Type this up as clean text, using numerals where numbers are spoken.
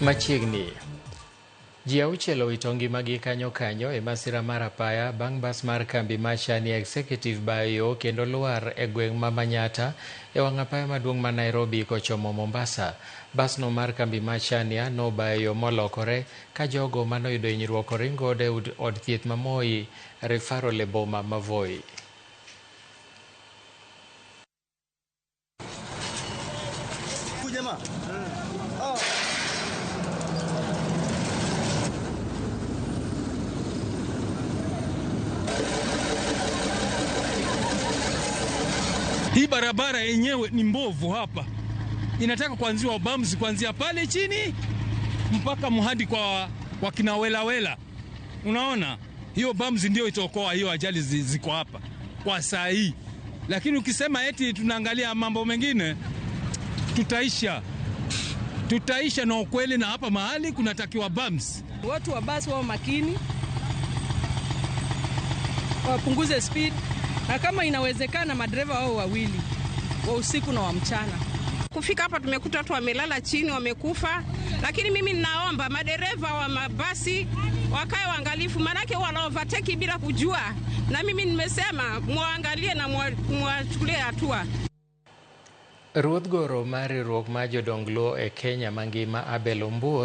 Machiegni, ji auchiel owito ngimagi kanyo kanyo e masira mar apaya bang' bas mar kambi mar Chania Executive bayo yo kendo lwar e gweng' ma Manyata e wang' apaya maduong' ma Nairobi kochomo Mombasa. Basno mar kambi mar Chania nobayo yo molokore ka jogo manoyudo hinyruok oring godo e od thieth ma Moi Referral e boma ma Voi. Hii barabara yenyewe ni mbovu hapa, inataka kuanziwa bumps kuanzia pale chini mpaka mhadi kwa wakinawelawela. Unaona, hiyo bumps ndio itaokoa hiyo ajali ziko hapa kwa saa hii, lakini ukisema eti tunaangalia mambo mengine tutaisha na ukweli, na hapa mahali kunatakiwa bumps. Watu wa basi wao makini, wapunguze speed, na kama inawezekana madereva wao wawili wa usiku na wa mchana. Kufika hapa tumekuta watu wamelala chini wamekufa, lakini mimi ninaomba madereva wa mabasi wakae waangalifu, maanake wana overtake bila kujua, na mimi nimesema muangalie na mwachukulie hatua. Ruodh goro mar riwruok mar jodong Luo e Kenya mangima Abel Ombuor.